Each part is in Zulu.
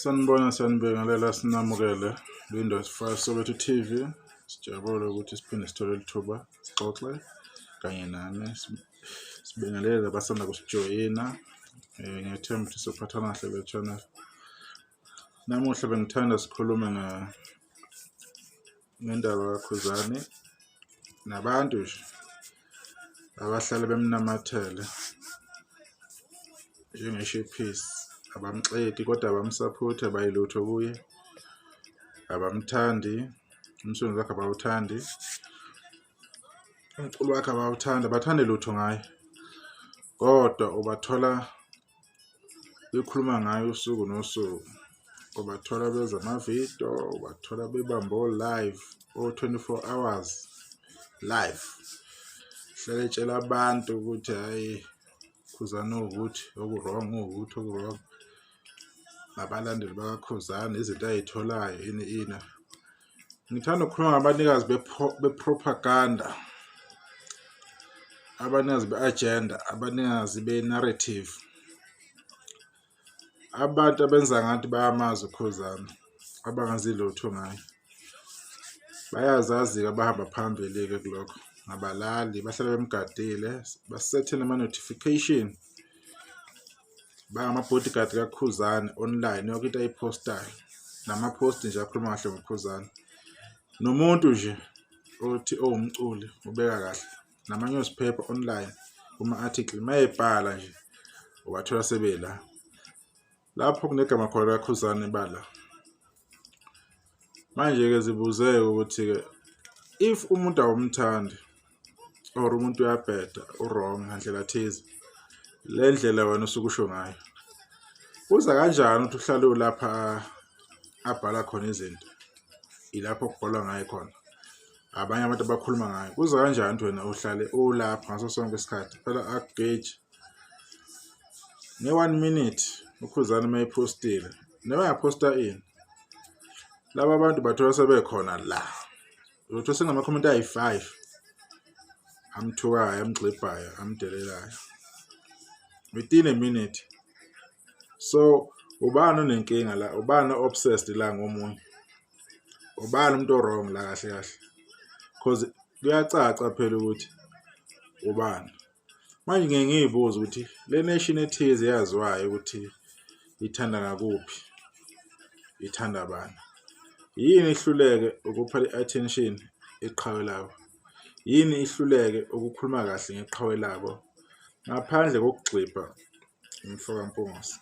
Sanibona, siyanibingelela, sinamukele Windows 5 Soweto TV. Sijabule ukuthi siphinde sithole lithuba sixoxe kanye nani. Sibingelele abasanda kusijoyina. Ngiyathemba ukuthi sophathana kahle kule channel. Namuhla bengithanda sikhulume ngendaba kaKhuzani nabantu nje abahlale bemnamathele njengeshephisi, abamxeki kodwa abamsaphothi, abayilutho kuye, abamthandi, umsebenzi wakhe abawuthandi, umculo wakhe abawuthandi, abathandi lutho ngaye, kodwa ubathola bekhuluma ngaye usuku nosuku. Ubathola benza amavidiyo, ubathola bebambe o-live, o-24 hours live. Hlale etshela abantu ukuthi hhayi, Khuzani uwukuthi, oku-wrong, uwukuthi, oku-wrong. Nabalandeli bakaKhuzani, izinto ay'tholayo ini ini. Ngithanda ukukhuluma ngabanikazi be-propaganda, abanikazi be-agenda, abanikazi be-narrative, abantu abenza ngathi bayamazi uKhuzani, abangazi lutho ngaye. Bayazazi-ke abahamba phambili-ke kulokho, abalali, bahlala bemgadile, basethe nama-notification, bangama-bodyguard kaKhuzani online, yonke into ayiphostayo nama-post nje akhuluma kahle ngoKhuzani. Nomuntu nje othi owumculi ubeka kahle nama-newspaper online kuma-article mayebhala nje ubathola sebela lapho kunegama khona kaKhuzani bala. Manje-ke zibuze-ke ukuthi-ke if umuntu awumthandi or umuntu uyabheda, u-wrong ngandlela thize, le ndlela wena osuke usho ngayo, kuza kanjani ukuthi uhlale ulapha abhala khona izinto, ilapho okubhalwa ngaye khona, abanye abantu abakhuluma ngayo, kuza kanjani ukuthi wena uhlale ulapha ngaso sonke isikhathi? Phela akugeji nge-one minute uKhuzani uma ephostile, noma engaphosta ini, laba bantu bathola sebekhona la, uzothola sengamakhomenti ayi-5 amthukayo, amgxibhayo, amdelelayo within a minute. So ubani onenkinga la? Ubani o-obsessed la ngomunye? Ubani umuntu o-wrong la kahle kahle? Cause kuyacaca phela ukuthi ubani. Manje ngike ngiyibuze ukuthi le nation ethize eyaziwayo ukuthi ithanda ngakuphi, ithanda bani, yini ihluleke ukupha i-attention iqhawe labo? Yini ihluleke ukukhuluma kahle ngeqhawe labo ngaphandle kokugxibha umfoka Mpungose?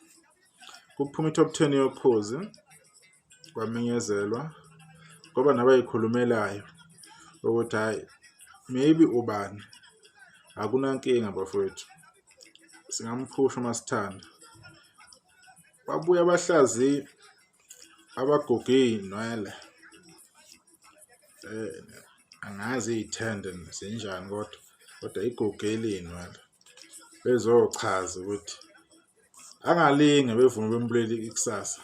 Kuphuma i-top 10 yoKhozi, kwamenyezelwa kwaba nabayikhulumelayo ukuthi hhayi, maybe ubani, akunankinga bafowethu, singamphusha uma sithanda. Babuye abahlaziyi abaguge iy'nwele, angazi iy'thende zinjani kodwa, kodwa igugile iy'nwele, bezochaza ukuthi angalinge bevume bembulele ikusasa.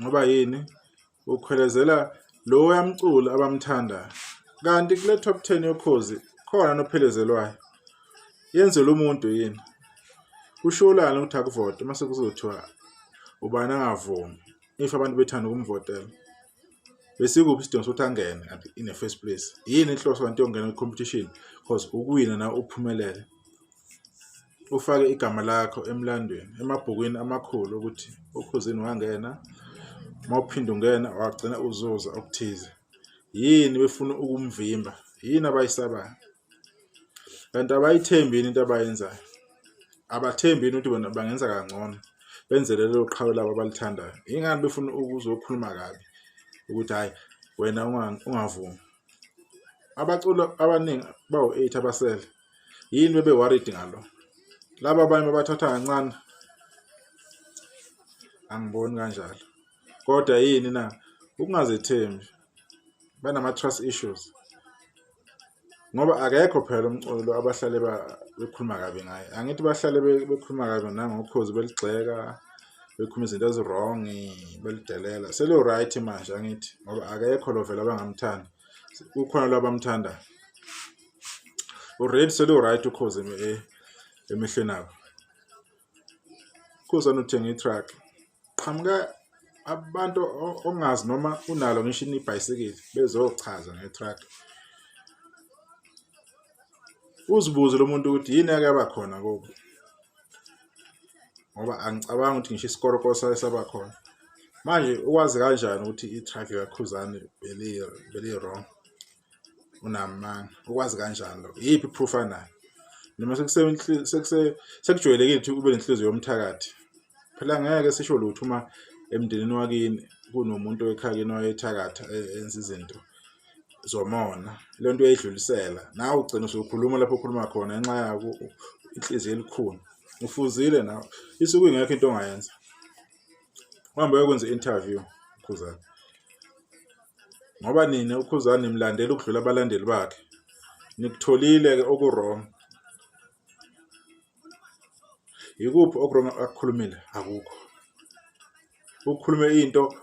Ngoba yini? Ukhwelezela loya mculi abamthandayo. Kanti kule top 10 yoKhozi khona nophelezelwayo. Yenzelwe umuntu yini? Kushiwolani ukuthi akuvote mase kuzothiwa ubani angavumi if abantu bethanda ukumvotela? Besikuphi isidingo sokuthi angene kanti in the first place? Yini inhloso kanti yokungena kwi-competition? Cause ukuwina na uphumelele, ufake igama lakho emlandweni, emabhukwini amakhulu ukuthi uKhuzini wangena, uma uphinda ungena wagcina uzuza okuthize. Yini befuna ukumvimba? Yini abayisabayo? Kanti abayithembi yini into abayenzayo? Abathembi yini ukuthi bona bangenza kangcono, benze lelo qhawe labo abalithandayo? Yingani befuna ukuzokhuluma kabi ukuthi hhayi wena ungavumi? Abaculi abaningi bawu-8 abasele, yini bebe worried ngalo? Laba abanye babathatha kancane, angiboni kanjalo. Kodwa yini na? Ukungazethembi, banama-trust issues. Ngoba akekho phela umculo abahlale bekhuluma kabi ngaye. Angithi bahlale bekhuluma kabi nangoKhozi, beligxeka, bekhuluma izinto ezi-wrong, belidelela. Selu-right manje angithi, ngoba akekho lo vele abangamthandi, kukhona lo abamthandayo. Already selu-right uKhozi emehlweni abo. Khuzani uthenga i-truck. Qhamuka abantu ongazi noma unalo ngisho ibhayisikili bezochaza nge-truck. Uzibuze lo muntu ukuthi yini ake yaba khona kubo. Ngoba angicabangi ukuthi ngisho isikorokoro sake saba khona. Manje ukwazi kanjani ukuthi i-truck kaKhuzani beli-wrong? Unamanga. Ukwazi kanjani lokho? Iyiphi i-proof anayo? Noma sekujwayelekile ukuthi ube nenhliziyo yomthakathi. Phela ngeke sisho lutho uma emndenini wakini kunomuntu ekhaya kini owayethakatha enza izinto zomona. Le nto uyayidlulisela. Nawe ugcina usukhuluma lapho okhuluma khona ngenxa yako inhliziyo elikhuni. Ufuzile nawe. Isuke ingekho into ongayenza. Uhambe uyokwenza i-interview Khuzani. Ngoba nina uKhuzani nimlandela ukudlula abalandeli bakhe. Nikutholile-ke oku-wrong. Yikuphi oku-wrong akukhulumile? Akukho. Ukhulume into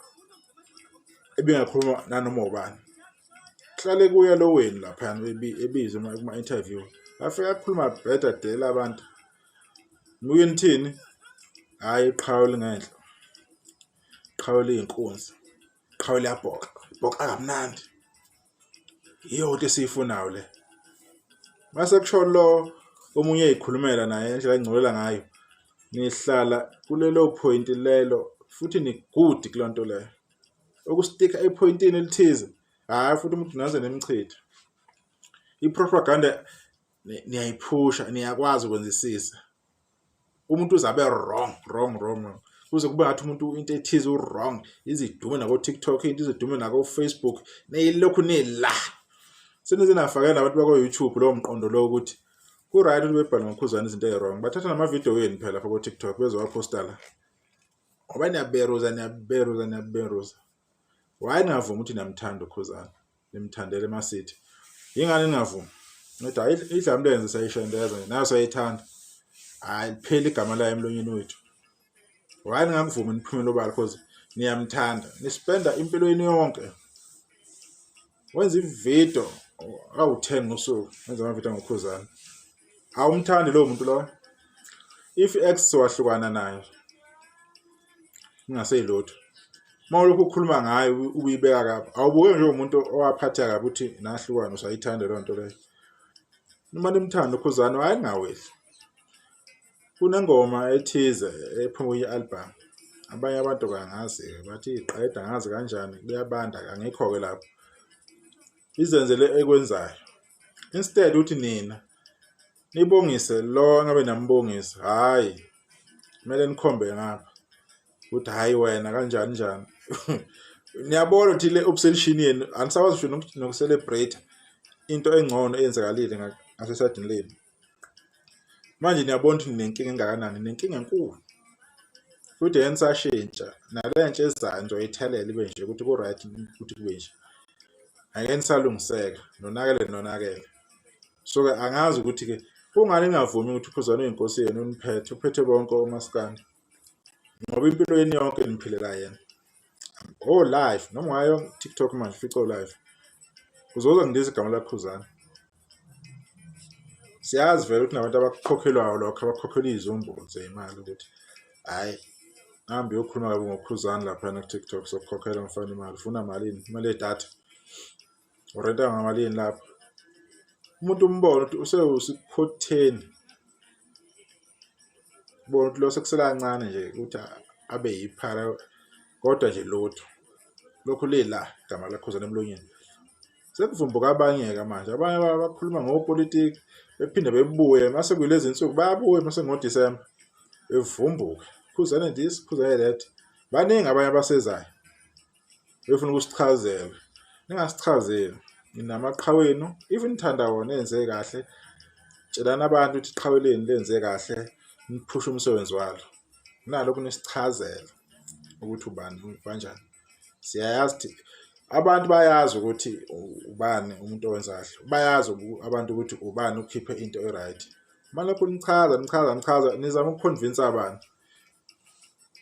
ebingakhuluma nanoma ubani. Kuhlale kuya lo wenu laphayana ebizwe kuma-interview. Afike akhuluma bheda dela abantu. Nibuye nithini? Hhayi iqhawe lingenhla. Iqhawe liyinkunzi. Iqhawe liyabhoka. Libhoka kamnandi. Yiyo into esiyifunayo le. Mase kusho lo omunye eyikhulumela naye indlela engcolela ngayo. Nihlala kulelo point lelo futhi ni-good kulo nto leyo. Ukustika ephoyintini elithize, hhayi futhi umuntu naze nimchithe. I-propaganda niyayiphusha, niyakwazi ukwenzisisa. Umuntu uze abe wrong, wrong, wrong, wrong. Kuze kube ngathi umuntu into ethize u-wrong, izidume nako-TikTok, into izidume nako-Facebook, niyilokhu nila. Senize nafakela nabantu bako-YouTube lowo mqondo lowo ukuthi ku-right ukuthi bebhale ngoKhuzani izinto ey'wrong. Bathatha namavidiyo wenu phela lapha ko-TikTok bezowaphosta la. Ngoba niyaberuza, niyaberuza, niyaberuza. Why ningavumi ukuthi niyamthanda uKhuzani? Nimthandele emasithi. Yingani ningavumi? Ngithi hayi idlamlenze sayishendeza nje nayo sayithanda. Hayi liphela igama layo emlonyeni wethu. Why ningakuvumi niphumele obala because niyamthanda. Nispenda impilo yenu yonke. Wenza ividiyo awu-10 ngosuku, wenza amavidiyo ngoKhuzani. Awumthandi lowo muntu lowo. If ex wahlukana nayo ingaseyilutho. Uma ulokhu ukhuluma ngayo ubuyibeka kabi, awubuke njengomuntu owaphatheka kabi ukuthi nahlukana usayithanda leyo nto leyo. Noma nimthanda uKhuzani hhayi ningawehli. Kunengoma ethize ephuma kwi-album. Abanye abantu kangazi-ke bathi iqeda angazi kanjani kuyabanda angikho-ke lapho. Izenzele ekwenzayo. Instead ukuthi nina nibongise lo engabe niyambongisa, hhayi kumele nikhombe ngapha ukuthi hhayi wena kanjani njani. Niyabona ukuthi le obsession yenu anisakwazi ngisho noku-celebrate into engcono eyenzakalile ngasesayidini lenu. Manje niyabona ukuthi ninenkinga engakanani, ninenkinga enkulu. Futhi ngeke nisashintsha nale ntsha ezayo nizoyithelela ibe nje ukuthi ku-right ukuthi kube nje. Angeke nisalungiseka, nonakele nonakele. So-ke angazi ukuthi-ke kungani ningavumi ukuthi uKhuzani uyinkosi yenu uniphethe, uphethe bonke omaskandi. Ngoba impilo yenu yonke niphilela yena. Oh live noma ungayo TikTok manje ufice live. Uzoza ngidiza igama laKhuzani. Siyazi vele ukuthi nabantu abakukhokhelwayo lokho abakhokhelwa izizumbulu zeyimali ukuthi hhayi hambe uyokhuluma kabi ngoKhuzani laphayana ku-TikTok sokukhokhela mfana imali ufuna malini imali yedatha urenta ngamalini lapho umuntu umbone ukuthi usewusikhotheni bona ukuthi lo sekusele kancane nje ukuthi abe yiphara kodwa nje lutho lokhu lila igama laKhuzani emlonyeni. Sekuvumbuka abanye-ke manje abanye bakhuluma ngopolitiki bephinde bebuye mase kuyilezi nsuku bayabuya mase ngoDisemba bevumbuke Khuzani this Khuzani that baningi abanye abasezayo befuna ukusichazela ningasichazeli ninamaqhawe enu if nithanda wona enze kahle tshelani abantu ukuthi iqhawe lenu lenze kahle niphushe umsebenzi walo kunalokhu nisichazela ukuthi ubani kanjani siyayazi abantu bayazi ukuthi ubani umuntu owenza kahle bayazi abantu ukuthi ubani ukhiphe into e-right uma lokhu nichaza nichaza nichaza nizama ukuconvince abantu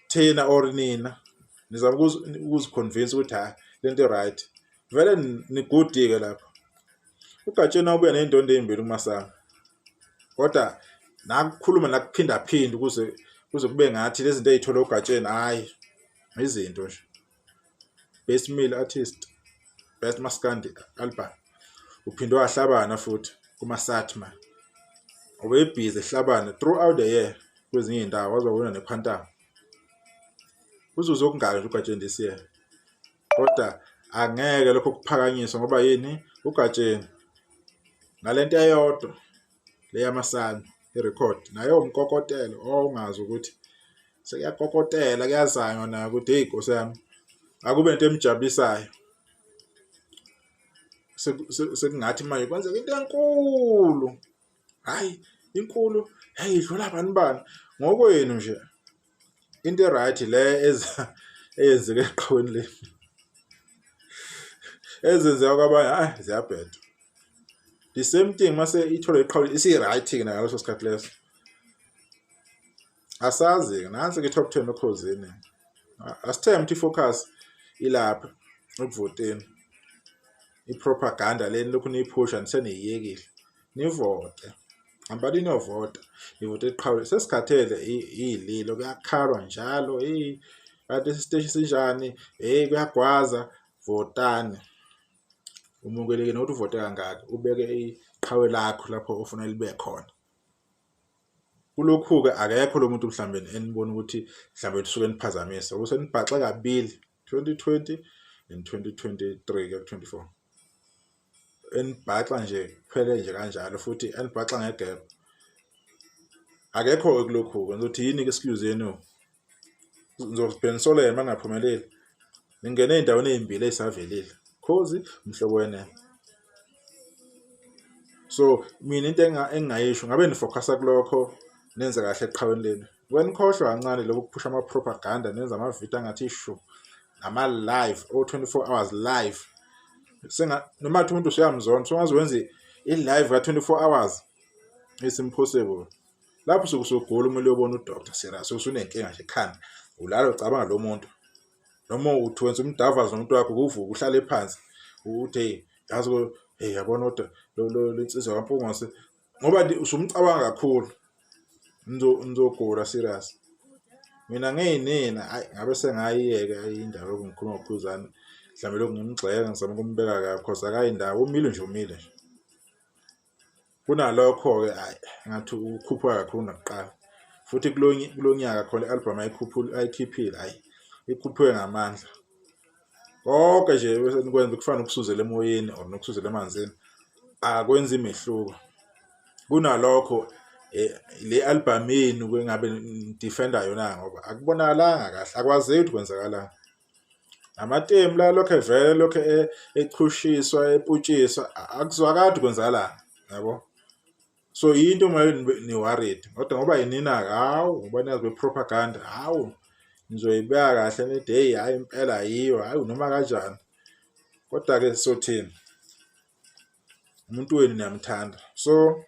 thina or nina nizama ukuziconvince ukuthi hhayi le nto i-right vele nigudi-ke lapho uGatsheni wabuya ney'ndondo ey'mbili kuMasanga kodwa nakukhuluma nakuphindaphinda ukuze kuze kube ngathi lezi zinto ey'thole uGatsheni hhayi. Izinto nje. Best male artist, best maskandi album. Uphinde wahlabana futhi kuma-SATMA. Ubebhizi ehlabana throughout the year kwezinye iy'ndawo waze wawina ne-Quantum. Uzuze okungaka nje uGatsheni this year. Kodwa angeke lokho kuphakanyiswa ngoba yini uGatsheni nalento eyodwa le yamasana irecord nayo umkokotelo owawungazi ukuthi sekuyakokotela kuyazanywa nayo ukuthi hey Nkosi yami akube into emjabulisayo sekungathi manje kwenzeka into enkulu hayi inkulu hey idlula bani bani ngokwenu nje into e-right le eyenzeke eqhaweni lenu ezenzeka kwabanye hayi ziyabheda the same thing mase ithole iqhawe isi-right-ke nangaleso sikhathi leso asazi-ke nansi-ke i-top 10 okhozini asithembe ukuthi i-focus ilapha ekuvoteni i-propaganda leni lokhu niyiphusha niseniyiyekile nivote hambani niyovota nivote iqhawe sesikhathele iy'lilo kuyakhalwa njalo eyi kanti isiteshi sinjani hey kuyagwaza votani umukeleke nokuthi uvote kangaki ubeke iqhawe lakho lapho ofuna libe khona kulokhu-ke akekho lo muntu mhlawumbe enibona ukuthi mhlawumbe nisuke niphazamisa usenibhaxe kabili 2020 and 2023 ke 24 enibhaxa nje kuphele nje kanjalo futhi enibhaxa ngegebe akekho-ke kulokhu-ke ngizothi yini-ke excuse yenu ngizobhenisola yena uma ngingaphumeleli ningene ey'ndaweni ey'mbili ey'savelile khozi umhlobo wenene so mina into engingayisho ngabe nifokhasa kulokho nenze kahle eqhaweni lenu wenikhohlwa kancane lokhu kuphusha ama-propaganda nenza amavidiyo angathi shu nama-live o-24 hours live senga noma athi umuntu usuyamzonda songaze wenze i-live ka-24 hours it's impossible lapho usuke usugula kumele uyobona udoctor serious usunenkinga nje ekhanda ulala ucabanga lo muntu noma uthi wenza umdavazo nomuntu wakho kuvuka uhlale phansi uthi hey yazi hey yabona kodwa lo insizwa kaMpungose ngoba usumcabanga kakhulu nizogula serious mina ngeyinina ayi ngabe sengayiyeka indaba yokungikhuluma ngokhuzane mhlawumbe lokhu ngimgxeka ngizama ukumbeka kabi cause akayindawo umile nje umile nje kunalokho-ke ayi ngathi ukhuphuka kakhulu nakuqala futhi kulo nyaka khona i-album ayikhiphile ayi ikhuphuke ngamandla konke nje bese nikwenza kufana nokusuzela emoyeni or nokusuzela emanzini akwenzi imehluko kunalokho eh, le album yenu kwengabe defender yona ngoba akubonakalanga kahle akwazeki ukuthi kwenzakalani amatemu la lokho evele lokho e, echushiswa eputshiswa akuzwakadi kwenzakalani yabo so yinto uma ni-worried kodwa ngoba yinina-ke hawu ngoba niyazi be-propaganda hawu nizoyibeka kahle nithi heyi hhayi impela yiyo hhayi noma kanjani kodwa-ke sothini umuntu wenu niyamthanda so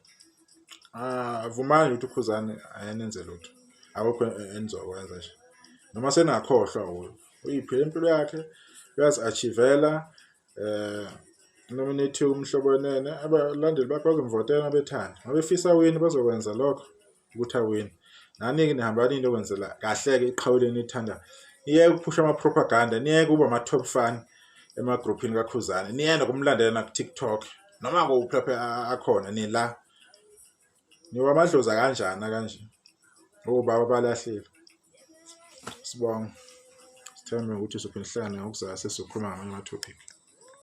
ah vumani ukuthi ukhuzani ayenenze lutho akukho enizokwenza nje noma senakhohlwa uyo uyiphila impilo yakhe uyazi-achievela eh nominate umhlobo wenene abalandeli bakhe bazomvotela bethanda mabefisa wini bazokwenza lokho ukuthi awini nani-ke nihamba nini okwenzela kahle-ke iqhawe leni nithanda niyeke ukuphusha ama-propaganda niyeke ukuba ama-top fan emagruphini kakhuzane niye nokumlandela naku-tiktok noma kuphi lapho akhona nila niwa amadlozi akanjani akanje obaba balahlile sibonga sithembe ukuthi sophinde sihlangane ngokuzayo sesizokhuluma ngamanye ama-topic.